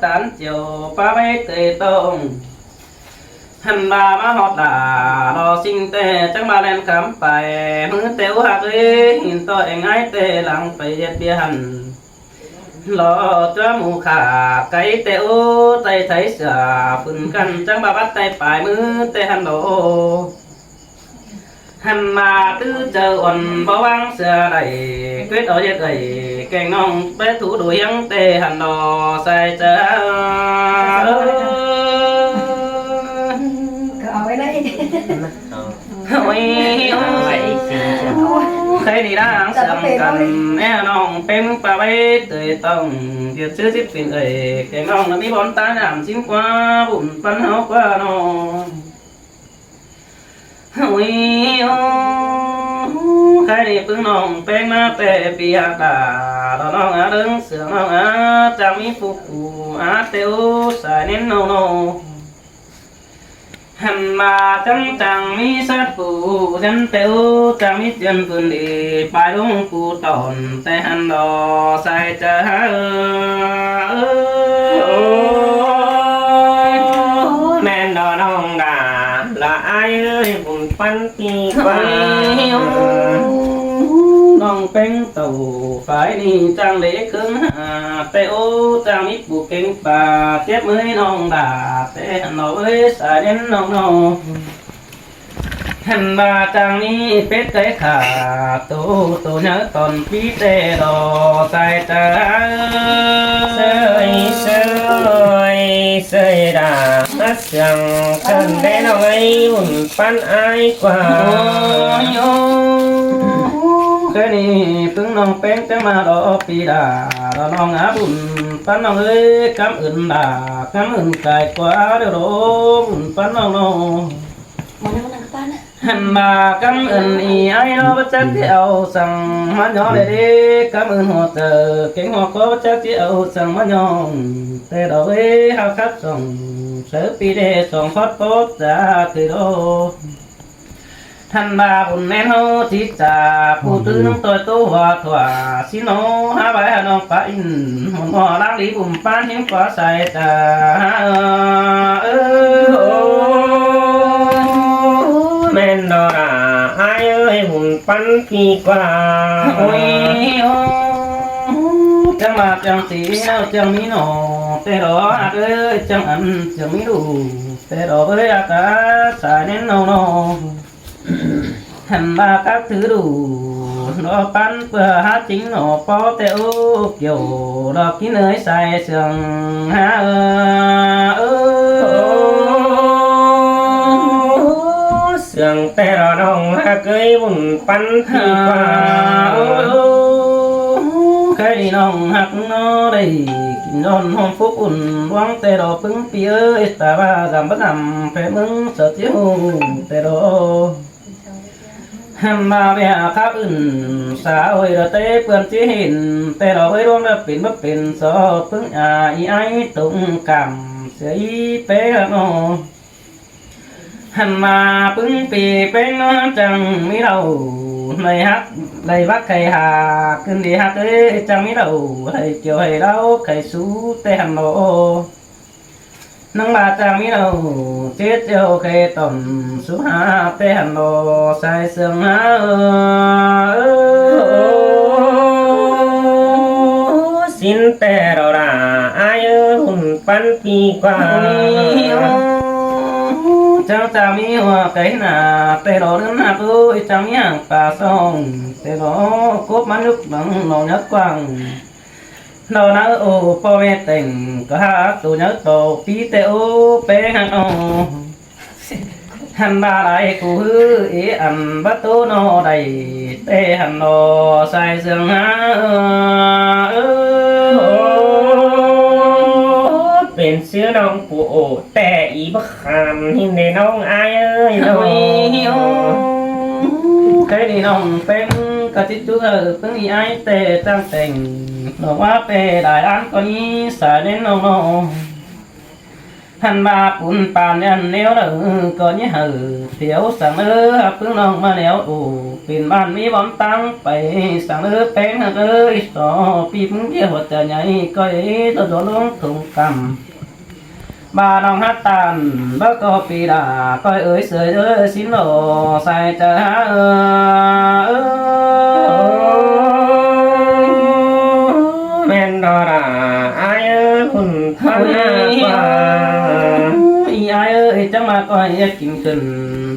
ຕານຈຽວປາໄວ້ເຕີຍຕ້ອງ ຫັ້ນວ່າມາຮອດລາລໍຊິງແຕ່ ຈັ່ງວ່າແລ່ນຂ້າມໄປ ມືແຕ່ໂອຮັກເອີຍ ຫີນຕໍ່ແອງອ້າຍແຕ່ຫຼັງໄປເຮັດເບຍຫັ້ນ ລໍຕົວໝູຂາດໄກແຕ່ໂອ ໃຕ້ໄຖເສືອຝືນກັນ ຈັ່ງວ່າວັດໃຕ້ປາຍມືແຕ່ຫັ້ນໂອ. ຫັ້ນມາຕື້ເຈົ້າອ່ອນບໍ່ວາງເສືອໄດ້ ເກີດເອົາເຮັດໄດ້ແກງນ້ອງໄປຖູດູຮຽງແຕ່ຫັ້ນດອກ ໃສ່ເຈົ້າ ກໍເອົາໄວ້ໄດ້ ໂອ້ຍ ໂອ້ຍ ໃຄນີ້ນາງເຊື່ອມກັນ ແມ່ນ້ອງເປັນປາໄວ້ເຕີຍຕ້ອງ ວຽກຊື່ສິບປີເອີຍ ແກງນ້ອງລະມີບ່ອນຕາຍາມຊິງກວ່າ ບຸນປັນເຮົາກວ່ານ້ອງ ໂອ້ຍ ໂອ້ ໃຄນີ້ປຶ້ງນ້ອງແປງມາແຕ່ປີຮາກາ ດອກນ້ອງອາເລິງເສືອນ້ອງອາ ຈາກມີຜູ້ຜູ້ອາແຕ່ໂອ ສາຍເນັ້ນນ້ອງນ້ອງ ຫັ້ນມາຈັ່ງຈັ່ງມີສັດຜູ້ ຈັ່ງແຕ່ໂອ ຈາກມີເຈື່ອນພື້ນດີ ປາຍລົງຜູ້ຕອນ ແຕ່ຫັ້ນດອກສາຍຈະຫາເອີຍ ໂອ້ ແມ່ນດອກນ້ອງດາ ລະອາຍເອີຍ ບຸນປັນປີກວ່າ ນ້ອງເປັນເຕົ້າ ຝ່າຍນີ້ຈັ່ງໄດ້ເຄິ່ງຫາ ແຕ່ໂອ ຈັ່ງມີຜູ້ເກັ່ງປາ ເຈັບເມື່ອຍນ້ອງດາ ແຕ່ນ້ອງເອີຍ ສາຍເນັ້ນນ້ອງນ້ອງ ຫັ້ນວ່າຈັ່ງນີ້ເປັດໄກ່ຂາ ໂຕ ໂຕໃຫຍ່ຕອນປີແຕ່ດອກສາຍຕາ ເຊີຍ ເຊີຍ ເຊີຍດາ ມາສຽງກັນແດ່ນ້ອງເອີຍ ບຸນປັນອ້າຍກວ່າ ໂອ້ຍ ໂອ້ ແຄ່ນີ້ປຶ້ງນ້ອງແປ້ງຈັ່ງມາດອກປີດາ ດອກນ້ອງອາບຸນປັນນ້ອງເອີຍ ກຳອື່ນດາ ກຳອື່ນກາຍກວ່າເດີໂດ ບຸນປັນນ້ອງນ້ອງ ມານັ່ງ ນັ່ງກັບປ້ານະ ຫັ້ນມາກຳເອີ້ນອີອ້າຍເນາະ ບໍ່ຈັກຊິເອົາສັງມາຍໍເດ້ ກຳເອີ້ນຫົວເຈີເກັ່ງຫົວກໍບໍ່ຈັກຊິເອົາສັງມາຍໍ ແຕ່ດອກເອີຍ ເຮົາຄັດສອງເສີປີເດສອງພອດໂປດຈາຄືໂດ ຫັ້ນມາບຸນແມ່ນເຮົາຈິດຈາ ຜູ້ຕື້ນ້ອງຕ່ອຍໂຕຫົວທົ່ວ ຊິໂນຫາໄວ້ຫານ້ອງປາອິນ ຫົວໜໍ່ລ້າງດີບຸມປານເຮັງກວ່າໃສ່ຕາ ເອີ ໂອ້ ແມ່ນດອກລະອ້າຍເອີຍ ບຸນປັນປີກວ່າ ໂອ້ຍ ໂອ້ ຈັ່ງມາຈັ່ງສີແລ້ວຈັ່ງມີນ້ອງ ແຕ່ດອກຮັກເອີຍ ຈັ່ງອັນຈັ່ງມີລູກ ແຕ່ດອກເອີຍ ອາກາສາຍແໜ້ນນ້ອງນ້ອງ ຫັ້ນວ່າກັກຖືດູ ດອກປັນເພື່ອຫາຈິງໜໍ່ ພໍແຕ່ໂອກຽວ ດອກກິນເອີຍສາຍເຊື່ອງຫາເອີ ເຊື່ອງແຕ່ລະນ້ອງຮັກເອີຍ ບຸນປັນປີກວ່າ ເຄີຍນ້ອງຮັກນ້ອງໄດ້ກິນນອນຫ້ອມຟຸກອຸ່ນ ຫວັງແຕ່ດອກປຶ້ງປີເອີຍ ຕາວ່າດຳບໍ່ດຳແພເມືອງສະຈິຫູ ແຕ່ດອກ ຫັ້ນມາແມ່ອາຄາບອື່ນ ສາໂອຍລະເຕເປື້ອນຊິເຫັນ ແຕ່ດອກເອີຍ ດວງລະເປັນບໍ່ເປັນ ສອບເພິ່ງອາອີອາຍຕົງກຳ ເສຍອີແປງເນາະ ຫັ້ນມາປຶ້ງປີແປງເນາະ ຈັ່ງມີເຫຼົ່າ ໄດ້ຮັກໄດ້ວັກໄຂ່ຫາ ຂຶ້ນດີຮັກເອີຍ ຈັ່ງມີເຫຼົ່າ ໄດ້ກ່ຽວໃຫ້ເຫຼົ່າໄຂ່ຊູແຕ່ຫັ້ນເນາະ ນາງບາດຈາງມີເຫຼົ່າ ເຈັດເຈົ້າເຄຕົນສຸຫາແຕ່ຫັ້ນບໍ່ສາຍເຊື່ອງຫາ ເອີ ໂອ້ ສິນແຕ່ລະລາ ອາຍເອີ ຫຸ່ນປັນປີກວ່າ ເຈົ້າຈາມີຫົວໄກ່ໜາ ແຕ່ລະເລື່ອນຫັກເອີຍ ຈາມີຫາງປາຊອງ ແຕ່ລະກົບມັນຍຸກຫຼັງໜອງຍັກກວ້າງ ເນາະນາເອີ ໂອ ພໍ່ແມ່ແຕ່ງກໍຫາໂຕໃຫຍ່ໂຕ ປີແຕ່ໂອ ແປງຫັກເອົາ ຫັ້ນບາຫຼາຍກູຮືເອອັນບາໂຕເນາະ ໄດ້ແຕ່ຫັ້ນເນາະ ສາຍເຊື່ອງຫາ ເອີ ໂອ ເປັນຊື່ນ້ອງປູໂອ ແຕ່ອີບັກ ຄຳຫິນເດນ້ອງອາຍເອີຍນ້ອງ ໂອ້ຍ ໂອ້ ເຄີຍນີ້ນ້ອງເປັນກະຈິດຈຸເອີ ເພິ່ງອີອາຍແຕ່ຕັ້ງແຕ່ງ ນ້ອງວ່າເປຫຼາຍລ້ານກໍມີສາຍເນັ້ນນ້ອງນ້ອງ ຫັ້ນວ່າປຸນປານແນວໃດກໍຢ່າໃຫ້ແຖວສັງເດີ ເພິ່ງນ້ອງມາແລ້ວໂອ ເປັນບ້ານມີບ່ອນຕັ້ງໄປສັງເດີ ແປ້ງເອີຍ ສອປີເພິ່ງເດວຫົວໃຈໃຫຍ່ ກໍເອໂດດລົງທົ່ງກຳ ບານ້ອງຮັກຕານ ບໍ່ກໍປີດາ ກໍເອີຍເສຍເດີ ຊິນໂດສາຍຈະຫາເອີຍ ແມ່ນດອລາ ອາຍເອີຍ ບຸນພັນນາກວ່າ ອີອາຍເອີຍ ຈັ່ງມາກໍໃຫ້ກິນຂຶ້ນ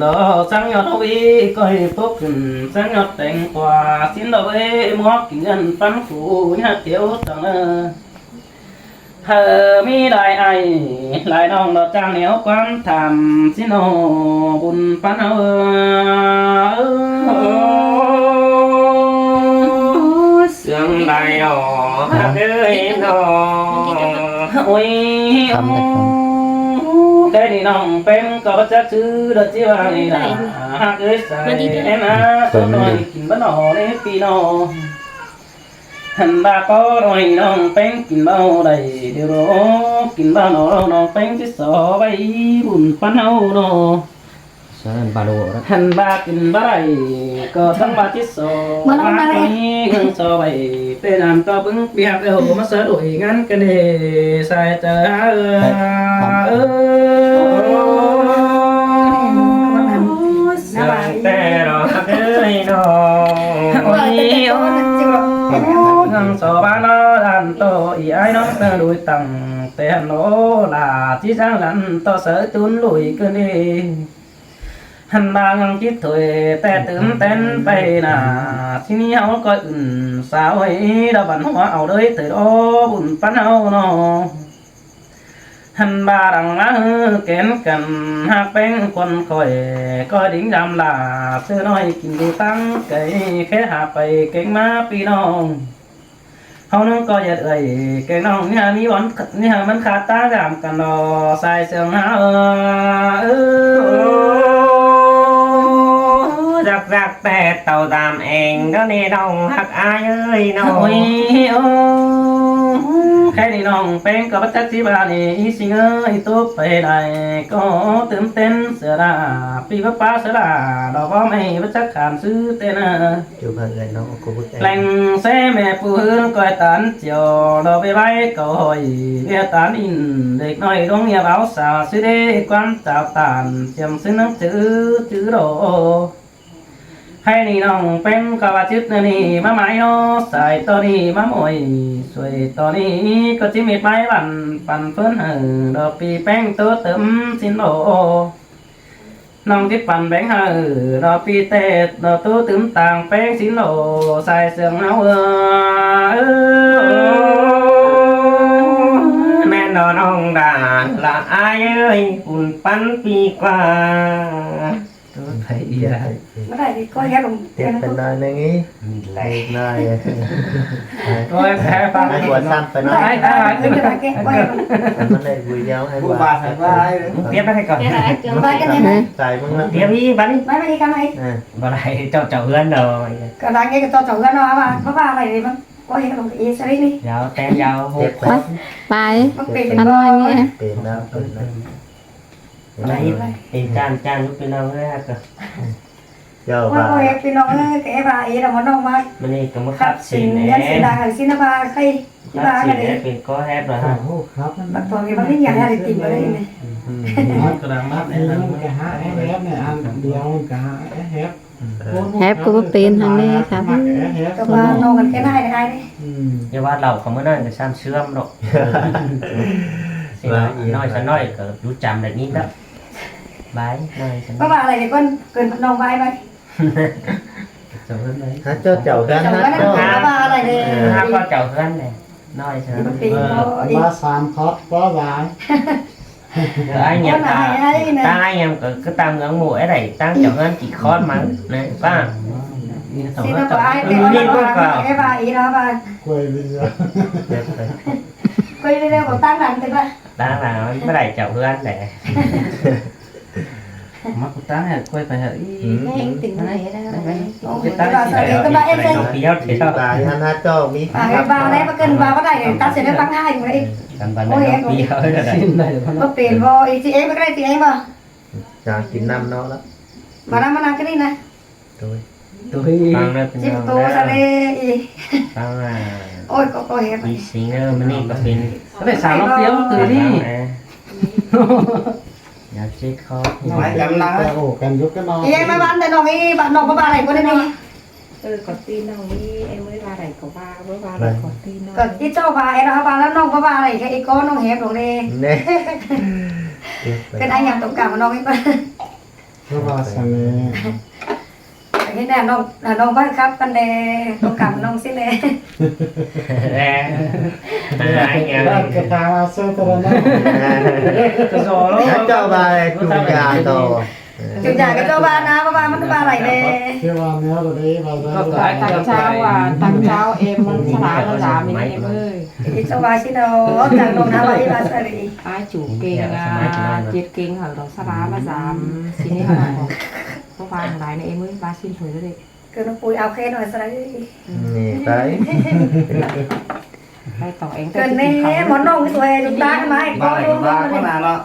ດອກສັງຍອດເວີຍ ກໍໃຫ້ພົກຂຶ້ນ ສັງຍອດແຕງກວາ ຊິນດອກເວີຍ ໝວກກິນເງິນປັນຄູຍາດດຽວຕັງເອີ ເອີ ມີຫຼາຍອ້າຍຫຼາຍນ້ອງ ດອກຈາກແນວຄວາມຖາມ ຊິນໂອບຸນປັນເອີ ເຊື່ອງໃດດອກຮັກເອີຍນ້ອງ ໂອ້ຍ ແຕ່ນີ້ນ້ອງເປັນກໍບໍ່ຈັກຊື່ ດອກຊິວ່ານີ້ນະ ຮັກເອີຍສາຍແອນອາ ສາວນ້ອຍກິນບໍ່ໜໍເດ້ພີ່ນ້ອງ ຫັ້ນວ່າກໍໜ້ອຍນ້ອງແປ້ງກິນເບົາໄດ້ເດີໂລ ກິນເບົາໜໍ ນ້ອງແປ້ງຊິຊອໄວ້ບຸນປັນເຮົາເນາະ ສະນັ້ນບາໂລ ຫັ້ນວ່າກິນບໍ່ໄດ້ກໍທັງວ່າຊິຊອ ມາເອົາມາເລີຍ ເຄື່ອງຊອໄວ້ ແຕ່ນັ້ນກໍເບິ່ງປຽກເອົາມາເສີດໂອຍງານກັນເດ ສາຍເຈີ ເອີ ສະບາຍດີ ແຕ່ດອກເອີຍນ້ອງ ໂອ້ຍ ໂອ້ຍ ເມືອງສອບານອລານໂຕ ອີອ້າຍນ້ອງເຕີລຸຍຕັ້ງແຕ່ໂນລາ ທີ່ສ້າງລັນໂຕເສີຕຸນລຸຍຂຶ້ນເອ ຫັ້ນບາງຈິດຖ້ວຍ ແຕ່ຕື່ມເຕັ້ນໄປໜ້າ ທີ່ນີ້ເຮົາກໍອຶ່ນສາວເອີຍ ດາວບັນຫົວເອົາເລີຍເທີໂອ ບຸນປັນເຮົາເນາະ. ຫັ້ນວ່າດັງມາເຮີແກນກັນ ຫາກແປ້ງຄົນຂ້ອຍ ກໍດິງຍາມລາ ເສືອນ້ອຍກິນຢູ່ຕັ້ງໄກ ແຄ່ຫາໄປເກັງມາພີ່ນ້ອງ ເຮົາໜຶ່ງກໍຢາກເອື້ອຍແກງນ້ອງ ນີ້ຫາມີວັນ ນີ້ຫາມັນຄາຕາຍາມກັນດອກ ສາຍເຊື່ອງຫາເອີ ຈັກ ຈັກແຕ່ເຕົ້າຕາມເອງ ດຽວນີ້ນ້ອງຮັກອ້າຍເອີຍນ້ອງ ໂອ້ຍ ໂອ້ ແຄ່ນີ້ນ້ອງແປ້ງກໍບໍ່ຈັກຊິວ່ານີ້ ອີ່ຊິງເອີຍ ຕົກໄປໄດ້ກໍຕື່ມເຕັ້ນເສືອດາ ປີກວ່າປ້າເສືອດາ ດອກບໍ່ແມ່ນບໍ່ຈັກຂານຊື້ແຕ່ນາ ຢູ່ເມືອງເອື້ອຍນ້ອງ ກູບໍ່ແຕ່ ແຫຼ່ງແຊແມ່ປູເຮືອນກ້ອຍຕານຈຽວ ດອກເວໄວເກົາຫອຍ ເວຍຕານອິນ ເດັກນ້ອຍລົງເຫຍວເອົາສາ ຊິເດກວາມຈາວຕານ ຈຽມຊື້ໜັງສືຈື່ດອກ ໃຫ້ນີ້ນ້ອງເປັນກະວ່າຈຶດແນວນີ້ມາໝາຍເນາະ ສາຍຕອນນີ້ມາໝອຍ ຊ່ວຍຕອນນີ້ກໍຈິເມັດໄມ້ບັນ ປັນເພິ່ນໃຫ້ດອກປີແປ້ງໂຕເຕີມຊິນໂອ ນ້ອງຈິປັນແບ່ງໃຫ້ດອກປີແຕ່ດອກໂຕຕື່ມຕ່າງແປ້ງຊິນໂອ ສາຍເຊື່ອງເຮົາເອີ ແມ່ນດອກນ້ອງດາລະອ້າຍເອີຍ ປຸນປັນປີກວ່າ. ໂອ້ຍ ໄປອີກແລ້ວ ບໍ່ໄດ້ ກໍຢາກ ເຈັບໄປໜ້ອຍໜຶ່ງອີກ ນີ້ແຫຼະ ເລັກນ້ອຍ ໂອ້ຍ ແພ້ຟັງ ໃຫ້ຫົວຊ້ຳໄປໜ້ອຍ ໄດ້ ໄດ້ ໄດ້ ມັນໄດ້ບຸຍດຽວ ໃຫ້ຫົວ ປາດໃຫ້ວ່າ ເອີ ເປັນໄປກ່ອນ ໃສ່ມຶງລະ ດຽວອີກບາດນີ້ ໄປ ໄປອີກ ກັນໄປ ເອີ ບໍ່ໄດ້ ເຈົ້າ ເຈົ້າເຮືອນດອກ ກະດັງນີ້ກໍເຈົ້າ ເຈົ້າເຮືອນເນາະ ວ່າ ເພາະວ່າໄປມັນ ໂອ້ຍ ເອີ ສະລິນີ້ ຍາວ ແຕ້ມຍາວ ຫົກ ໄປ ໄປ ມັນເປັນ ອັນນັ້ນນີ້ ເປັນແລ້ວ ເປັນແລ້ວ ໄປ ເປັນຈານ ຈານລູກ ພີ່ນ້ອງເອີຍ ຫາກະ ເຈົ້າວ່າ ໂອ້ຍ ພີ່ນ້ອງເອີຍ ກະເອວ່າເອລະມານ້ອງມາ ມື້ນີ້ກໍມາຂັດສິນແດ່ ຂັດສິນແດ່ ສິນດາ ສິນນະບາ ໃຄ ຂັດສິນແດ່ ເປັນກໍແຮບລະ ໂອ້ ຄັບ ບັດຕອນນີ້ມັນມີຫຍັງໃຫ້ໄດ້ກິນບໍ່ໄດ້ນີ້ ອືມ ກະດັງມາກແນ່ນອນ ກະຫາແຮບແນ່ ອັນດຽວມັນກະຫາແຮບ ແຮບກໍບໍ່ເປັນຫັ້ນເດ້ ຄັບ ແຮບ ແຕ່ວ່ານ້ອງມັນແຄ່ໄດ້ ໄດ້ເດ້ ອືມ ຢ່າວ່າເຫຼົ້າເຂົາມື້ນັ້ນກໍຊ້ຳເຊື່ອມດອກ ນ້ອຍຊະນ້ອຍກໍຮູ້ຈຳໄດ້ຍິນດອກ ບາຍ ນ້ອຍຊະນ້ອຍ ເພາະວ່າອະໄລເດ້ ເພິ່ນເກີນນ້ອງບາຍໄປ ເຈົ້າເຮືອນໄປ ຫາເຈົ້າເຈົ້າເຮືອນ ເຈົ້າເຮືອນ ຫາເຈົ້າ ວ່າອະໄລເດ້ ເອີ ຫາເຈົ້າເຮືອນແດ່ ນ້ອຍຊະ ມາສາມຄອດກໍຫຼາຍ ເອີ ອ້າຍຫຍັງ ຕາຍຫຍັງກໍຄືຕາເມືອງໝູ່ ໄອ້ໄດ້ຕັ້ງເຈົ້າເຮືອນກີ່ຄອນມານະປ້າ ຊິນະ ອ້າຍ ເປັນ ນີ້ ນີ້ ນີ້ ນີ້ ນີ້ ນີ້ ກ້ວຍເລີຍ ກ້ວຍເລີຍ ບໍ່ຕັ້ງຫຼັງເລີຍ ຕັ້ງຫຼັງມັນບໍ່ໄດ້ເຈົ້າເຮືອນແຫຼະ. ມາກູຕາໃຫ້ຂ້ອຍໄປຫາອີ ອືມ ແມ່ງຕິງໄດ້ແລ້ວ ໂອ້ຍ ເປັນຕາ ຕາເອງກໍມາເອງເລີຍ ປາຫັ້ນຫາຈອກມີ ປາເຮັດບາໄດ້ ປາເກີນບາບໍ່ໄດ້ ຕັດເສັ້ນໃຫ້ຟັງໃຫ້ອີກ ກັນບານໃດເນາະ ປີເຮົາ ບໍ່ເປັນບໍ່ ອີຊິເອງບໍ່ໄດ້ ຊິເອງບໍ່ ຢາກກິນນ້ຳເນາະລະ ມານຳ ມານັ່ງກັນນີ້ນະ ໂດຍ ໂດຍ ຟັງເດີພີ່ນ້ອງເດີ ຊິໂຕຊະເດອີ ຟັງວ່າ ໂອ້ຍ ກໍ ກໍເຮັດ ອີຊິງເດີ ມື້ນີ້ກໍເປັນ ໄດ້ສາວລາວປ່ຽວຄືນີ້ ຢາກຊິຂໍ ໄປກັນນະ ໂອ້ ກັນຢູ່ກັນເນາະ ເອີ ມາບ້ານແຕ່ນ້ອງອີ ບ້ານນ້ອງບໍ່ວ່າໄດ້ບໍ່ໄດ້ນີ້ ເອີ ກໍຕີນ້ອງອີ ເອີ ມື້ວ່າໄດ້ກໍວ່າ ບໍ່ວ່າໄດ້ກໍຕີນ້ອງ ກໍອີເຈົ້າວ່າ ເອີ ເຮົາວ່າແລ້ວນ້ອງບໍ່ວ່າໄດ້ ແຄ່ອີກໍນ້ອງແຮບລົງເດ້ ແນ່ ເປັນອາຫຍັງຕົງກາງນ້ອງອີ ເພາະວ່າຊັ້ນແຫຼະ ເຮັດແນວນ້ອງ ນ້ອງບັງຄັບກັນແດ່ ຕ້ອງການນ້ອງຊີ້ແຫຼະ ແຫຼະ ອາຫຍັງ ກະຕາວ່າເຊີຕະລະເນາະ ກະຊໍເນາະ ເຈົ້າວ່າຈູງຢາຕໍ່ ຈູງຢາກະເຈົ້າວ່ານະ ເພາະວ່າມັນວ່າຫຼາຍແດ່ ຄືວ່າແນວໃດວ່າ ຕັ້ງເຈົ້າວ່າ ຕັ້ງເຈົ້າເອັມມັນສະຫຼາມະສາມນີ້ເອີຍ ເຈົ້າວ່າຊີ້ເນາະ ຈັ່ງນ້ອງນາວ່າອີວ່າສະຫຼາ ອ້າຍຈູເກັ່ງ ອາ ເຈັດເກັ່ງເຮົາດອກສະຫຼາມະສາມ ຊີ້ນີ້ເຮົາ ບໍ່ຟັງຫຼາຍໃນເອມື້ບາຊິນເຜີຍເດ້ ເກີດນ້ອງປຸຍເອົາເຄນ້ອຍສະໄດ ນີ້ໄປ ໄປຕໍ່ເອງ ເກີດແນ່ໝໍນ້ອງສວຍຈຸດຕານມາໃຫ້ ບາ ກໍຢູ່ ບາ ກໍນາເນາະ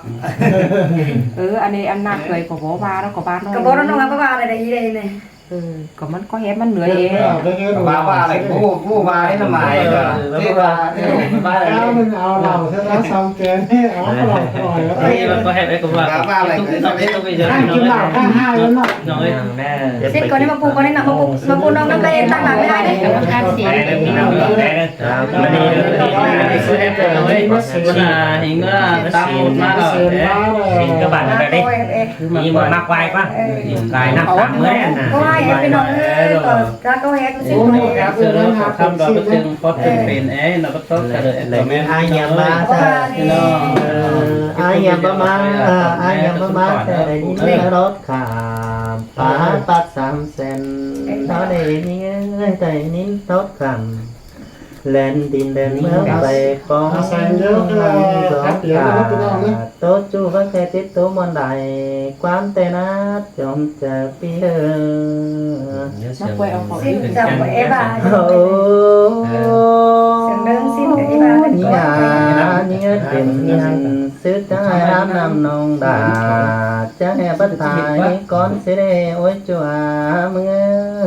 ເອີ ອັນນີ້ອຳນາດເຄີຍກໍບໍ່ວ່າແລ້ວ ກໍບ້ານນ້ອງ ກໍບໍ່ນ້ອງວ່າ ບໍ່ວ່າອະໄລໃດອີໃດນີ້ ເອີ ກໍມັນກໍເຮັດມັນເຫຼືອເອງ ເອີ ກໍວ່າ ວ່າອະໄລ ຜູ້ ຜູ້ວ່າໄດ້ນຳໝາຍ ເອີ ເອີ ເອີ ວ່າ ເອີ ວ່າອະໄລ ເອົາໜຶ່ງເອົາເຫຼົ້າຊະແລ້ວຊອງແກງ ເອົາເຫຼົ້າໜ້ອຍ ເອີ ກໍເຮັດໄດ້ກໍວ່າ ວ່າອະໄລ ກິນເຫຼົ້າຂ້າງຫ້າງເນາະ ນ້ອງເອີຍ ຊິດກ່ອນນີ້ມາປູກ່ອນນີ້ນະ ມາປູ ມາປູນ້ອງນຳໄປຕັ້ງຫຼັງໄປອ້າຍເດ້ ອ່າ ມື້ນີ້ເດີ ມື້ນີ້ເດີ ເອີຍ ມື້ໜ້າຫິງວ່າຕາມໂອດມາເນາະ ເອີຍ ຊິນກໍບາດແບບນີ້ ມີບໍ່ມັກວາຍກວ່າ ເອີ ວາຍນ້ຳສາມມື້ນັ້ນນະ ໂອ້ຍ ພີ່ນ້ອງເອີຍ ກໍ ກໍເຮັດຊິນ ໂອ້ຍ ເອີ ຄຳດອກກໍຈຶ່ງພໍເປັນເອເນາະ ກໍຕ້ອງກະເລີຍ ແລ້ວອ້າຍຍາມາ ເອີ ອ້າຍຍາມາ ເອີ ອ້າຍຍາມາ ແຕ່ໄດ້ຍິນແຕ່ລົດຂ້າມ ປາປາກສາມແສນ ເຮົາໄດ້ຍິນ ໄດ້ຍິນໂຕຄຳ ແລ່ນດິນແລ່ນເມືອງໄປປ້ອງ ອາໄສເດີ ເອີ ສອງຕາ ໂຕຈູວ່າແຄ່ຕິດໂຕມ່ວນໄດ້ ຄວາມແຕ່ໜ້າຈອມຈະປີເອີ ຊິນຈຳເອບາ ໂອ້ ເອີ ຊິນກັບເອບາ ຍາເນຍເປັນ ຊື້ຈະໃຫ້ອາບນ້ຳນ້ອງດາ ຈະແຫ່ບັດທ້າຍກ່ອນຊິເດ ໂອ້ຍ ຈົວເມື່ອ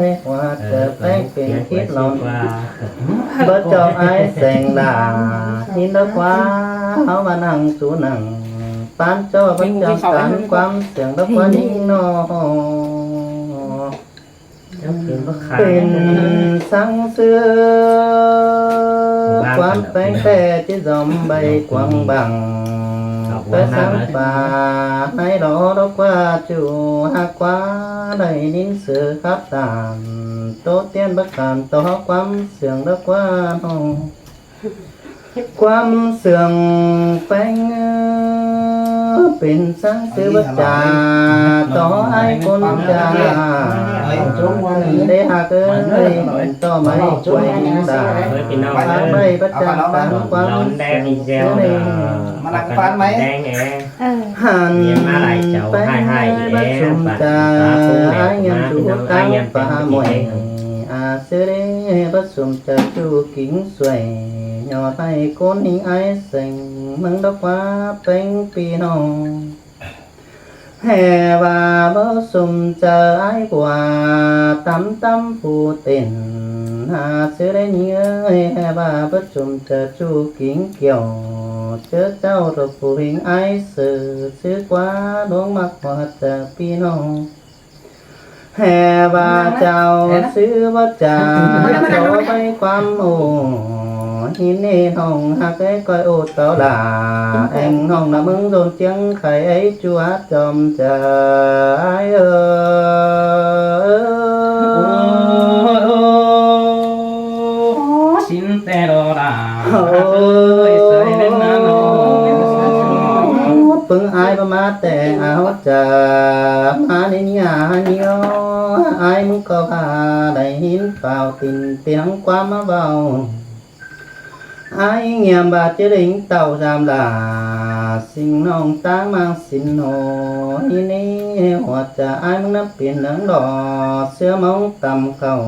ຍ ວ່າຈະແປ້ງເປັນຄິດຫຼອນ ບໍ່ເຈົ້າອ້າຍແສງດາ ຍິນດອກວ່າເຮົາມານັ່ງສູ່ນັ່ງ ປານເຈົ້າປະຈຳການ ຄວາມເສຍງດອກວ່າຍິງນອກ ເປັນສັງເສືອ ຄວາມແປງແຕ່ຈິດຢອມໃບກວ້າງບັງ ແຕ່ສັງປາໃຫ້ລໍດອກວ່າຈູຮັກກວ່າ ໄດ້ຍິນເສືອຂັບຕາມ ໂຕຕຽນບັກຂາມຕໍ່ຄວາມເສຍງດອກວ່ານ້ອງ ຄວາມເຊື່ອງແປງເປັນສັງຊື່ວັດຈາ ຕໍ່ອ້າຍຄົນຈາ ເດ້ຮັກເອີຍ ຕໍ່ໄມ້ກວຍນິນດາ ພາໄປປະຈັກຕາມຄວາມເຊື່ອງເດ ມານັ່ງຟັງໄໝ ເອີ ຫັນໄປໃຫ້ບັດສົມຈາ ອ້າຍຍາມສູຕາຟ້າໝວຍ ອາເສເດ ບັດສົມຈາຈູກິງ ຊ່ວຍຍອດໃຫ້ຄົນຫິງອາຍແສງ ເມືອງດອກວ່າແປງພີ່ນ້ອງ ແຫ່ວ່າບໍ່ສົມຈາອາຍກວ່າ ຕຳຕຳຜູ້ເຕັ້ນ ຫາຊື່ໄດ້ຍິງເອີຍ ແຫ່ວ່າບໍ່ສົມຈາຈູກິງກ່ຽວ ເຈີເຈົ້າດອກຜູ້ຫິງອາຍເສືອ ຊື່ກວ່າດວງມັກກວ່າຈາພີ່ນ້ອງ ແຫ່ວ່າເຈົ້າຊື່ວ່າຈາ ຂໍໄປຄວາມໂອ້ ຫິນເນນ້ອງຮັກເອີຍ ກ້ອຍໂອ້ເຈົ້າຫຼ້າ ແອງນ້ອງນະເມືອງໂດນຈຽງໄຂ ໄອ້ຈົວຈອມຈາຍເອີຍ ໂອ້ ຊິນແຕ່ລໍລາ ເອີຍ ໃສ່ເປັນນານ້ອງ ປຶງອາຍບໍ່ມາແຕ່ເອົາຈາ ມາໃນຍາຍອ ອາຍມຶງກໍພາໄດ້ຍິນປາວຕິນຕຽງຄວາມມາເວົ້າ ອ້າຍງຽມບາດເຈີລິງເຕົ້າສາມຫຼ້າ ສິງນ້ອງຕາງມາສິນໂຫຍນີ້ ຫົວໃຈອ້າຍມຶງນຳເປັນເໜິງດອກ ເສືອມອງຕ່ຳເຂົ້າ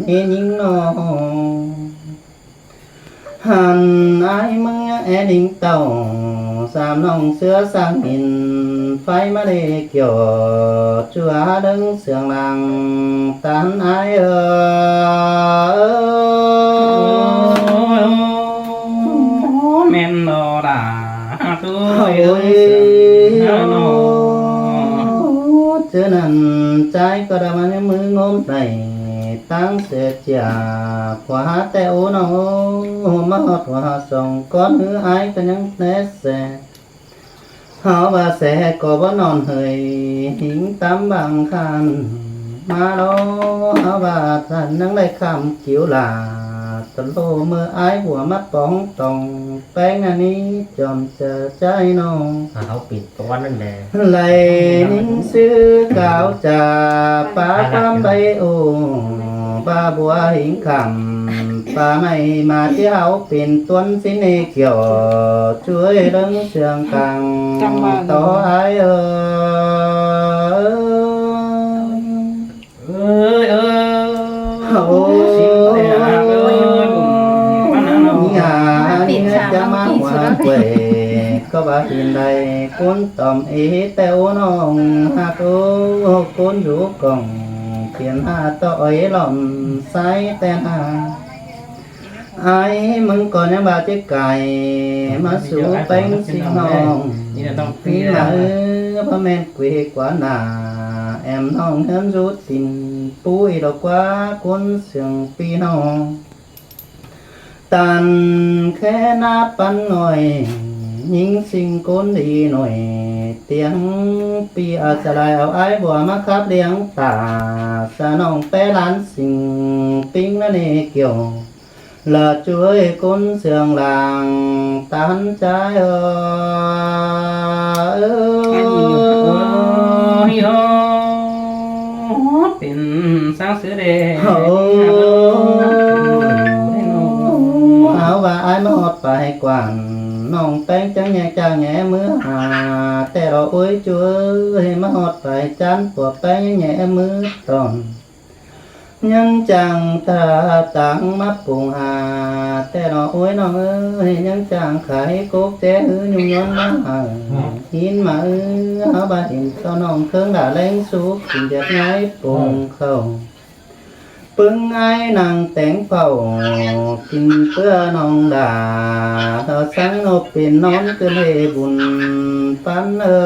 ນີ້ຍິງນ້ອງ ຫັ້ນອ້າຍມຶງແອດິງເຕົ້າ ສາມນ້ອງເສືອສ້າງຫີນ ໄຟມາເດກ່ຽວ ຈົວເລິງ ເຊື່ອງຫຼັງ ຕານອ້າຍເອີຍ ແມ່ນບໍ່ລະ ໂອ້ຍ ເຈົ້ານັ້ນ ໃຈກໍດຳ ມືງົມໄດ້ ຕັ້ງເສຍຈາກ ຂວາແຕ່ໂອນ້ອງໂອ ມາຮອດຫົວສອງ ກ່ອນຫືອອ້າຍກໍຍັງແນ່ແສ ເຮົາວ່າແສກໍບໍ່ນອນເຮີຍ ຫິງຕຳບັງຄັນ ມາລອ ເຮົາວ່າທ່ານຍັງໄດ້ຄຳຈິວຫຼ້າ ຕະໂລເມື່ອອ້າຍບົວມາປອງຕອງ ແປ້ງອັນນີ້ຈອມຈະໃຈນ້ອງ ເຮົາປິດປະຫວັດນັ້ນແຫຼະ ໄຫຼຍິນຊື່ກ່າວຈາ ປາຄວາມໃບໂອ ປາບົວຫິງຄຳ ປາໄມ້ມາທີ່ເຮົາເປັນຕົ້ນສິນເອກຽວ ຊ່ວຍເລິງເຊື່ອງກັງ ຕໍ່ອ້າຍເອີຍ ເອີຍເອີຍ ໂອ້ ສິນແຕ່ຫາກເອີຍ ບຸນປານນັ້ນເນາະ ຍານີ້ຈະມາຫວານເວີຍ ກໍວ່າເຫັນໄດ້ ຄົນຕອມເອແຕ່ໂອນ້ອງ ຫາກໂອ ຄົນຢູ່ກ້ອງ ຂຽນຫາຕໍ່ເອຫຼອມ ໃສແຕ່ຫາ ອ້າຍມຶງກໍຍັງວ່າຈະກາຍ ມາສູ່ແປ້ງສິງນ້ອງ ມີມາເອີ ພະແມ່ນເກວກວ່າໜ້າ ແອມນ້ອງເຮືອນຢູ່ຕີນ ປຸ້ຍດອກກວ່າຄົນເຊື່ອງພີ່ນ້ອງ ຕັນແຄ່ໜ້າປັນໜ້ອຍ ຍິງສິງຄົນດີໜ້ອຍ ຕຽງປີອາສະໄລ ເອົາອ້າຍບົວມາຂັບລ້ຽງຕາ ສະໜອງແປຫຼານສິງ ປິງນະເນກຽວ ລະຊ່ວຍຄົນເຊື່ອງຫຼັງ ຕານຈາຍເອີຍ ເປັນ ເຮົາວ່າອ້າຍມາຮອດປາຍກວານ ນ້ອງແປ້ງຈັ່ງແຍກຈາກແຍມືຫາ ແຕ່ລະໂອ້ຍຈຸ້ຍ ມາຮອດປາຍຈານ ພວກແປ້ງແຍມືຕອນ ຍັງຈ້າງຕາຕັງມາປຸງຫາ ແຕ່ລະໂອ້ຍນ້ອງເອີຍ ຍັງຈ້າງຂາຍກົກແຈ ຫືອຍຸງຍອນມາໃຫ້ ຫີນມາເອີ ເຮົາບໍ່ເຫັນເຈົ້ານ້ອງເຄິ່ງດາແລງສຸກ ກິນແດດໄງປຸງເຂົ້າ ປຶງອ້າຍນັ່ງແຕ່ງເຝົ້າ ກິນເພື່ອນ້ອງດາ ເຮົາສັງນົບເປັນນອນຄືເລບຸນປັນເອີ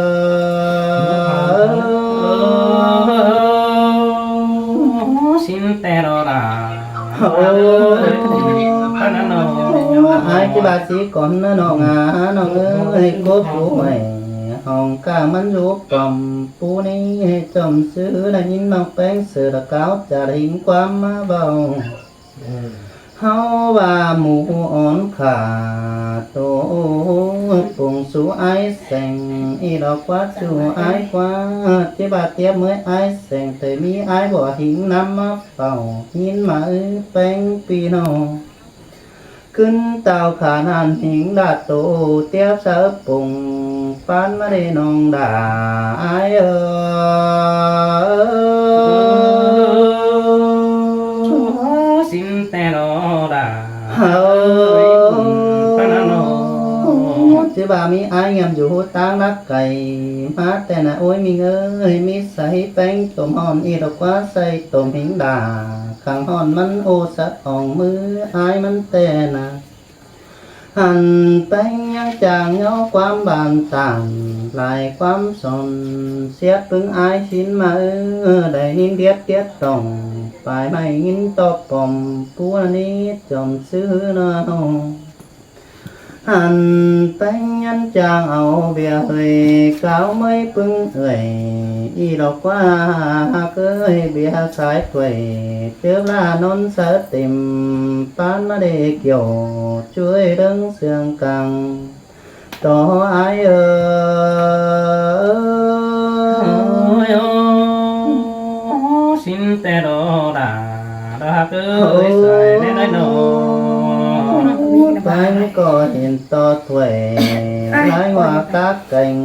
ສິນແຕ່ລໍລາ ໂອ້ ປານນັ້ນເນາະ ອ້າຍຊິບາດຊິກ່ອນເນາະນ້ອງອາ ນ້ອງເອີຍ ກົບຢູ່ໄຫວ ຫ້ອງກາງມັນຢູ່ປ້ອມ ປູນີ້ຈອມຊື່ ໄດ້ຍິນນ້ອງແປ້ງເສືອລະກ່າວຈາລິງຄວາມມາເວົ້າ ເຮົາວ່າໝູ່ອ່ອນຂ້າໂຕ ປົງສູ່ອ້າຍແສງ ອີດອກກວ່າສູ່ອ້າຍກວ່າ ເຈັບບາດຕຽບເມື່ອຍອ້າຍແສງ ແຕ່ມີອ້າຍບໍ່ຫິງນຳມາເຝົ້າ ຍິນມາເອີ ແປ້ງພີ່ນ້ອງ ຂຶ້ນເຕົ້າຂານານຫິງດາໂຕ ຕຽບສາວປົງ ປານມາເດນ້ອງດາ ອ້າຍເອີຍ ສິນແຕ່ລໍດາ ເອີ ປານນັ້ນເນາະ ຊິວ່າມີອ້າຍຍາມຢູ່ຕ່າງລັກໄກ ມາແຕ່ນະໂອ້ຍມິງເອີຍ ມີໃສແປ້ງຕົ້ມຫອມ ອີດອກກວ່າໃສ່ຕົ້ມຫິງດາ ຂັງຫອນມັນໂອສະອອງ ມືອ້າຍມັນແຕ່ນະ ຫັ້ນແປ້ງຍັງຈາງເຫງົາຄວາມບານຕານ ຫຼາຍຄວາມສອນ ສຽດປຶງອ້າຍສິນມາເອີ ໄດ້ຍິນດຽດຕຽດຕ້ອງ ປາຍໄມ້ຍິນຕອບປ້ອມ ປູອັນນີ້ຈອມຊື່ນະເຮົາ ຫັ້ນແປ້ງຍັງຈາງເອົາເບຍເອີຍ ກາວເມີຍປຶງເອີຍ ອີດອກກວ່າຫາກເອີຍ ເບຍສາຍຖ້ວຍ ເຈີບລານອນສະເຕັມ ປານມາເດກ່ຽວ ຊ່ວຍເລິງເຊື່ອງກັງ ຕໍ່ອ້າຍເອີຍ ໂອ້ຍ ໂອ້ ສິນແຕ່ລໍດາ ດາກເອີຍ ໂອ້ຍ ສາຍແນ່ນ້ອຍນ້ອງ ແປ້ງ ກໍເຫັນຕໍ່ຖ້ວຍ ລາຍຫົວກາກແກງ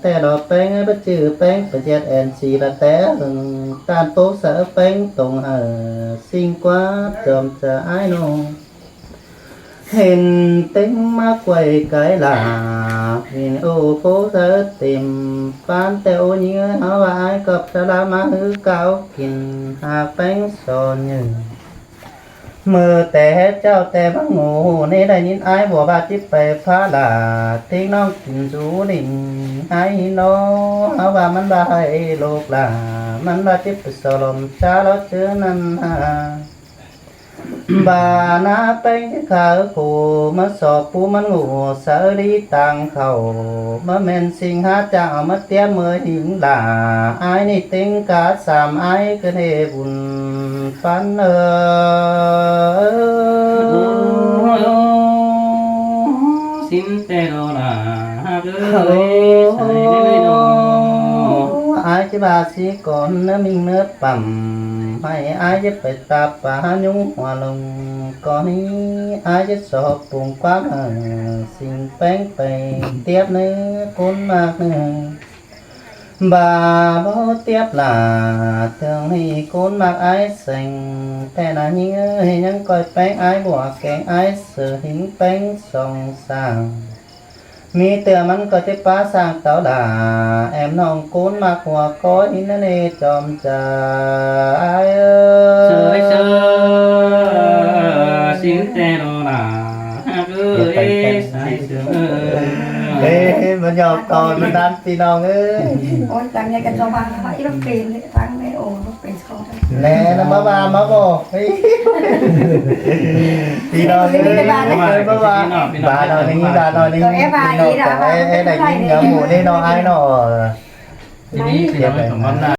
ແຕ່ດອກແປ້ງໃຫ້ບໍ່ຈື່ແປ້ງ ໄປຈຽດແອນຊີລະແຕ່ເຫິງ ຕ້ານໂປກສະເອີແປ້ງຕົງເຮີ ຊິງກວ່າຈອມຈະອາຍນ້ອງ ເຫັນເຕັມມາກວຍໄກລາ ວິນໂອໂປກສະເອີເຕັມປານ ແຕ່ໂອຍິງເອີຍ ເຮົາວ່າອາຍກອບສະລາມາ ຮືກາວກິນຫາກແປ້ງສອນເຍີ ເມີແຕ່ເຈົ້າແຕ່ບັງໂງ່ ນີ້ໄດ້ຍິນອ້າຍບໍ່ວ່າຈິບໄປພາລາ ຕິງນ້ອງກິນຊູລິນ ໄອ້ໂນ ເຮົາວ່າມັນວ່າໄຫ້ໂລກລາ ມັນວ່າຈິບໄປສະຫຼອມຊາລາວເຈີນັ້ນຫາ ບານາແປ້ງຂາວໂຄ ມາສອກປູມັນໂງ່ ສາລີຕາງເຂົ້າ ມາແມ່ນສິ່ງຫາຈາງເອົາມາຕຽມເມີຫິງຫຼ້າ ອ້າຍນີ້ເຕັງກາສາມອ້າຍ ກະເທບຸນ ປັນເອີ ໂອ້ ຊິນແຕ່ໂດລາ ຮັກເອີຍ ໃສ່ເດີໂດ ອ້າຍຈະວ່າຊິກ່ອນເນື້ອມິງເນື້ອປຳ ໃຫ້ອ້າຍຈະໄປຕາປາຍຸງຫົວລົງ ກ່ອນນີ້ອ້າຍຈະສອບປຸງຄວາມເອີ ຊິງແປ້ງໄປຕຽບເນື້ອຄົນມາກເນີ ບາບໍ່ຕຽບຫຼາ ເຖິງນີ້ຄົນມັກອາຍແສງ ແຕ່ນາຍິງເອີຍ ຍັງກ້ອຍແປ້ງອາຍບົວແກງອາຍເສືອຫິງແປ້ງສອງສາງ ມີເທື່ອມັນກໍຈະປາສ້າງເຕົາຫຼາ ແອມນ້ອງຄົນມັກຫົວກ້ອຍນະເນຈອມຈາອາຍເອີ ເຊີຍເຊີຍ ຊິງແຕ່ໂດລາ ຮັກເອີຍ ເອີຍ ເອີຍ ມັນຫຍອກກ່ອນມັນນັ້ນ ພີ່ນ້ອງເອີຍ ໂອ້ຍ ຕາມຍາຍກັນຊອບບ້ານ ອີ່ລູກເປັນ ຟັງແມ່ໂອລູກເປັນສະກອນ ແລະນຳມາວ່າມາບອກ ພີ່ນ້ອງເອີຍ ມາວ່າ ມາວ່າ ບ້ານເຮົານີ້ ບ້ານເຮົານີ້ ເອີ ແອບຫາອີກແລ້ວ ເອີ ເອີ ໄດ້ຍິນຫຍັງໝູ່ນີ້ເນາະ ອ້າຍເນາະ ທີນີ້ ດຽວໄປ ສຳບັບໜ້າ